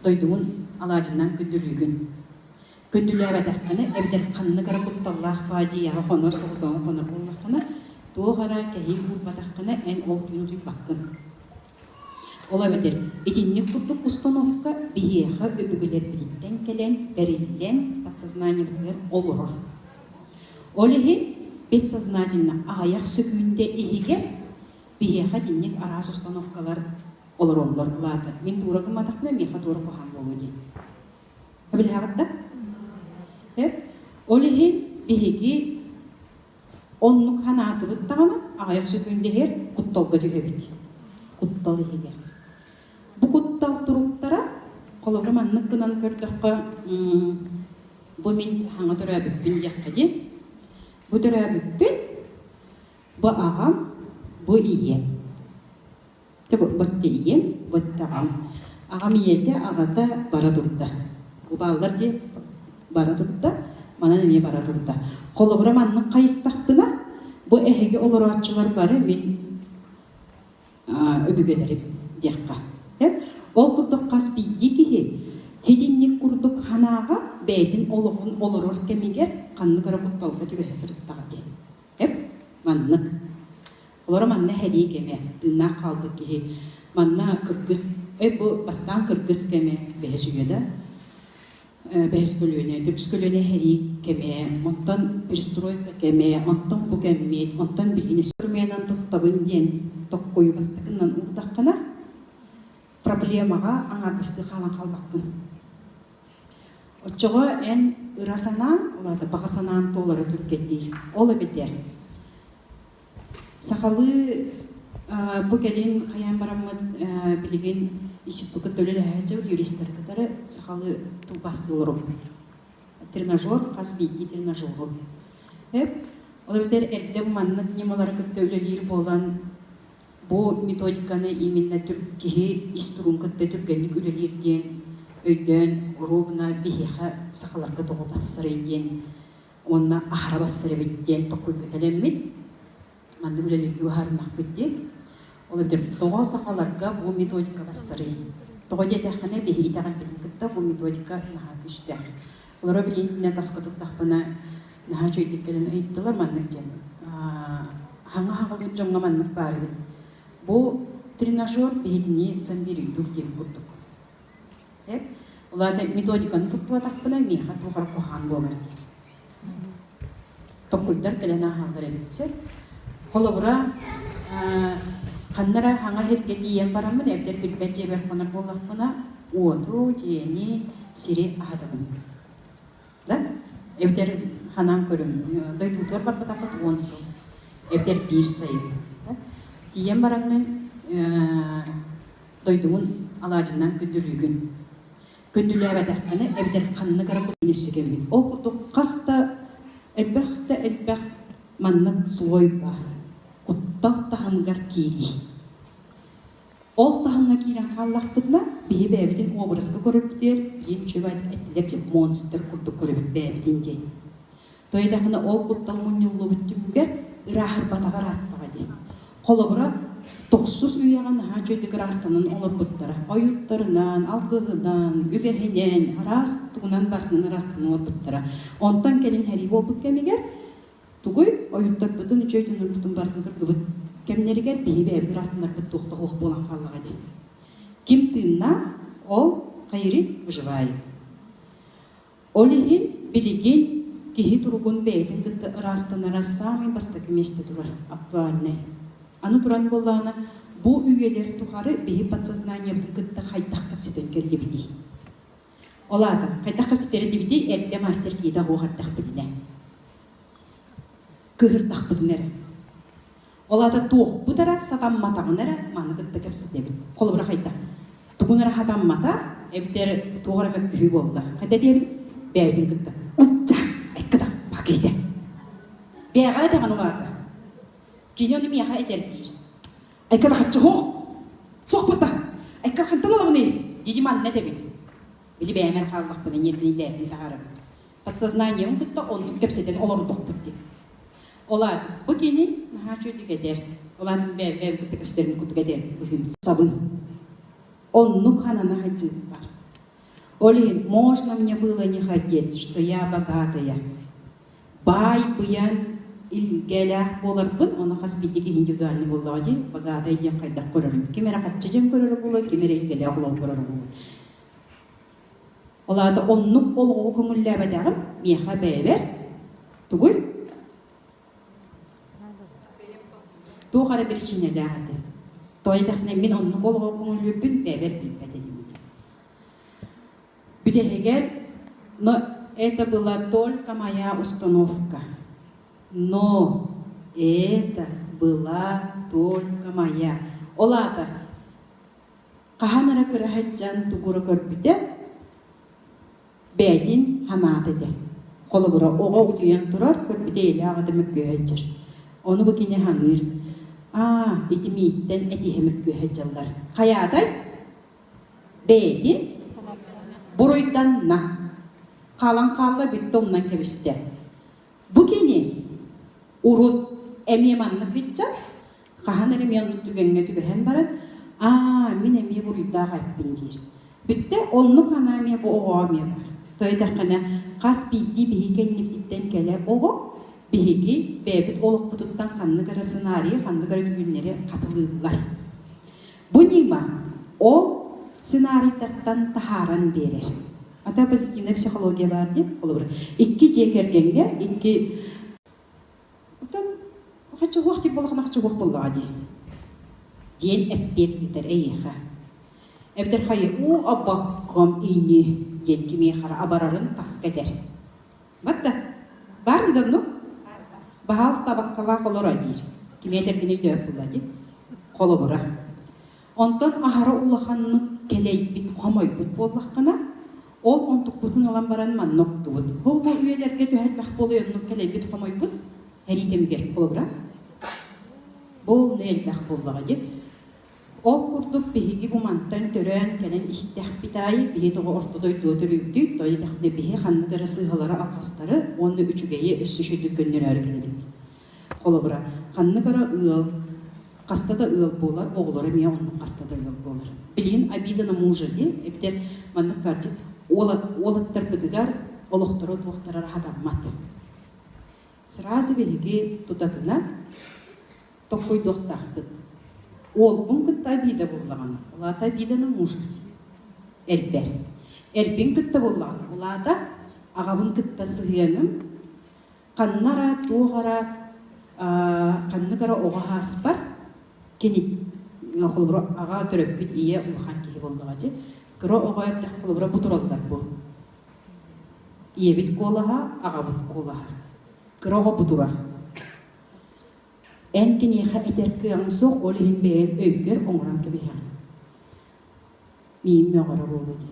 Дойдугун алаадьынан күндүлүүгүн. Күндүлээбэтэххинэ эбэтэр ханнык эрэ кутталлаах фаадьыйаҕа хонор соҕотоҕун хонор буоллаххына, туох эрэ кэһии уурбатаххына, эн ол түүн утуйбаккын. Ол эбэтэр итинник курдук установка биһиэхэ өбүгэлэрбититтэн кэлэн, бэриллэн, подсознаниебытыгар олорор. Ол иһин бессознательно аҕыйах сөкүүндэ иһигэр биһиэхэ итинник араас установкалар олороллор. Улаата, мин туора гымматахпына, миэхэ туора куһаҕан буолуо диэн. Билэҕит да? Ол иһин биһиги оннук санаатыбыт даҕаны аҕыйах сөкүүндэ иһэр кутталга түһэбит. Куттал иһигэр. Бу куттал туруктара, холобура маннык гынан көрдөххө, бу мин хаҥа төрөөбүппүн диэххэ дии. Бу төрөөбүппүн, бу аҕам, бу ийэм. Ботта ийэм, ботта аҕам. Аҕам ийэтэ, аҕата бара турда. Бу бааллар дии бара турда, манан эмиэ бара турда. Холобура маннык хайыстахпына, бу эһиги олорооччулар бары мин өбүгэлэрим диэххэ. Ол курдук хас биирдии киһи итинник курдук санааҕа бэйэтин олоҕун олорор кэмигэр ханнык эрэ кутталга түбэһэ сырыттаҕа дии. Эп маннык. Олоро манна сэрии кэмэ, тыыннаах хаалбыт киһи. Манна кыргыз, э бу бастаан кыргыз кэмэ бэһис үйэ да, бэһис көлүөнэ, төрдүс көлүөнэ сэрии кэмэ, онтон перестройка кэмэ, онтон бу кэммит, онтон билигин инструменан туттабын диэн токкуйу бастакыннан уурдаххына, проблемаҕа аҥаардастыы хаалан хаалбаккын. Оччоҕо эн ыра санаан, ол аата баҕа санаан туолара түргэтиир. Ол эбэтэр Сахалыы бу кэлин хайаан бараммыт билигин институкка кытта үлэлэһэ сылдьабыт юристары кытары сахалыы тылбаастыы олоробут. Тренажер хас биирдии тренажеру. Ол эбэтэр эрдэ маннык ньымалары кытта үлэлиир буолан бу методиканы именно киһи ис туругун кытта түргэнник үлэлиир диэн өйдөөн оруобуна биһиэхэ сахаларга тоҕо бассарый диэн уонна аһара бассар эбит диэн толкуйга кэлэммит, маннык үлэлииргэ быһаарыннахпыт дии. Ол эбэтэр тоҕо сахаларга бу методика бассарый? Тоҕо диэтэххинэ, биһиги итэҕэлбитин кытта бу методика наһаа күүстээх. Олоро билигин таска турдахпына, наһаа үчүгэйдик кэлэн ыйыттылар маннык диэн. Хаҥа хаҕылыыр дьоҥҥо маннык баар эбит. Бу тренажер биһигини зомбируйдуур диэн курдук. Ол аата методиканы туттубатахпына, миэхэ туох эрэ куһаҕан буолар диэн. Толкуйдар кэлэн ааһаллар эбит сөп. Холобура, ханна эрэ хаҥа сиргэ тиийэн бараммын, эбэтэр билбэт дьиэбэр хонор буоллахпына, уоту, дьиэни, сири аһатабын. Да? Эбэтэр ханаан көрүҥ, дойдутугар барбатаххыт 10 сыл, эбэтэр биир сайын. Тиийэн бараҥҥын дойдугун алаадьынан күндүлүүгүн. Күндүлээбэтэххинэ эбэтэр ханнык эрэ кутун өссө кэммит. Ол курдук хас да элбэх да элбэх маннык слой баар. Куттал таһымыгар киирии. Ол таһымҥа киирэн хааллахпытына, биһи бэйэбитин образка көрөрбүтүгэр биир үчүгэй этилэр дьэ монстр курдук көрөбүт бэйэбитин диэн. Тойдахына ол куттал мунньуллубут түмүгэр ырааһырбатаҕа ырааттаҕа дии. Холобура, тохсус үйэҕэ наһаа үчүгэйдик ыраастанан олорбуттара. Ойууттарынан, алгыһынан, үгэһинэн, араас тугунан барытынан ыраастанан олорбуттара. Онтон кэлин сэрии буолбут кэмигэр тугуй ойууттарбытын, үчүгэй дьоннорбутун барытын кыргыбыт кэмнэригэр биһи бэйэбит ыраастанарбыт туох да суох буолан хааллаҕа дии. Ким тыыннаах, ол хайырый выживает. Ол иһин билигин киһи туругун бэйэтин кытта ыраастанара саамай бастакы миэстэ турар, актуальнай. Аны туран буоллаҕына, бу үйэлэр тухары биһи подсознаниебытын кытта хайдах кэпсэтэн кэллибитий? Ол аата, хайдах кэпсэтэр этибитий? Эрдэ мастер киһитэ оһуох эрдэхпитинэ. Кыһырдахпытына эрэ. Ол аата туохпут эрэ сатамматаҕына эрэ маны кытта кэпсэтэбит. Холобура хайдах? Тугун эрэ хатаммата, эбэтэр туох эрэ мөккүһүү буолла. Хайда диэбит? Бэйэбитин кытта. Ычча! Экката, бакыйда. Бэйэҕэ этэҕин ол аата. Кини ону миэхэ этэр диир. Экката хаччы суох! Суох бата! Экката хантан ылабыный? Дии манна этэбин. Били бэйэмэр хааллахпына ньиэрбинэйдээбин таһаарабын. Подсознаниебын кытта оннук кэпсэтэн олордохпут дии. Ол аат бу кини наһаа үчүгэйдик этэр. Ол аат бэйэм кытта кэпсэтэрим курдук этэр быһыым сытабын. Оннук ханана сылдьыыппар. Ол иһин можно мне было не хотеть, что я богатая. Баай быйан илгэлээх буоларбын, ону хас биирдии киһи индивидуальный буоллаҕа дии, богатый диэн хайдах көрөрүн. Ким эрэ хаччы диэн көрөрө буолуо, ким эрэ илгэлээх олоҕу көрөрө буолуо. Ол аата оннук олоҕу көҥүллээбэтэҕим миэхэ бэйэбэр тугуй? Туох эрэ биричиинэлээх этэ. Тоҕо диэтэххинэ мин оннук олоҕу көҥүллүүрбүн бэйэбэр билбэт этим. Бүтэһигэр, но это была только моя установка. Но это была только моя. Ол аата хаһан эрэ кыра сылдьан тугу эрэ көрбүтэ, бэйэтин санаата этэ. Холобура, оҕо утуйан турар, көрбүтэ ийэлээх аҕата мөккүөһэ сылдьар. Ону бу кини саныыр: «Аа, ити мииттэн этиһэ мөккүөһэ сылдьаллар. Хайаатай? Бэйэтин буруйданна. Хаалан хаалла, бүттэ умнан кэбистэ. Бу кини урут эмиэ маннык сылдьар, хаһан эрэ эмиэ оннук түгэҥҥэ түбэһэн баран, аа, мин эмиэ буруйдаах эппин диир. Бүттэ, оннук санаа эмиэ бу оҕоҕо эмиэ баар. Тоҕо диэтэххинэ, хас биирдии биһиги кэннибититтэн кэлэр оҕо биһиги бэйэбит олохпутуттан ханнык эрэ сценарийы, ханнык эрэ түгэннэри хатылыыллар. Бу ньыма ол сценарийдартан таһааран биэрэр. Ата позитивная психология баар диэн, холобура, икки дьиэ кэргэҥҥэ икки Оттон хаччыгуох тип буоллахына хаччыгуох буоллаҕа дии диэн эппиэт ыытар эйиэхэ. Эбэтэр хайы уу абаккам ини диэн кимиэхэ эрэ абарарын таска этэр. Батта баар да оннук? Баһаалыста абаккалаах олоро диир. Кими этэргин өйдөөбөт буолла дии. Холобура. Онтон аһара улаханнык кэлэйбит, хомойбут буоллаххына, ол онтукпутун ылан баран манна уктубут. Бу бу үйэлэргэ төһө элбэх буолуой оннук кэлэйбит, хомойбут сэрии кэмигэр холобура. Бу онно элбэх буоллаҕа дии. Ол курдук биһиги бу мантан төрөөн кэлэн истэхпит аайы биһи тоҕо орто дойдуга төрүүбүтүй, тоҕо диэтэхпинэ биһи ханнык эрэ сыыһалары, алҕастары уонна үчүгэйи өссө үчүгэйдик көннөрөөрү кэлэбит. Холобура, ханнык эрэ ыал хаста да ыал буолар, оҕолоро эмиэ оннук хаста да ыал буолар. Билигин обида на мужа диэн, эбэтэр маннык баар уолаттарбытыгар олохторо туохтара хатаммат. Сразу биһиги тутатына токкуйдуохтаахпыт. Уолбун кытта обида буллаҕына, улаата обида на мужа эрбэр. Эрбин кытта буллаҕына, улаата аҕабын кытта сыһыаным ханна эрэ туох эрэ ханнык эрэ оҕо ааспар кини холобура аҕа төрөппүт ийэ улахан киһи буоллаҕа дии кыра оҕо эрдэх холобура бу тураллар бу ийэбит куолаһа аҕабыт куолаһа кыра оҕо бу турар эн киниэхэ этэр кыаҕыҥ суох ол иһин бэйэҥ өйгөр оҥорон кэбиһэҕин миин мөҕөрө буолуо дии.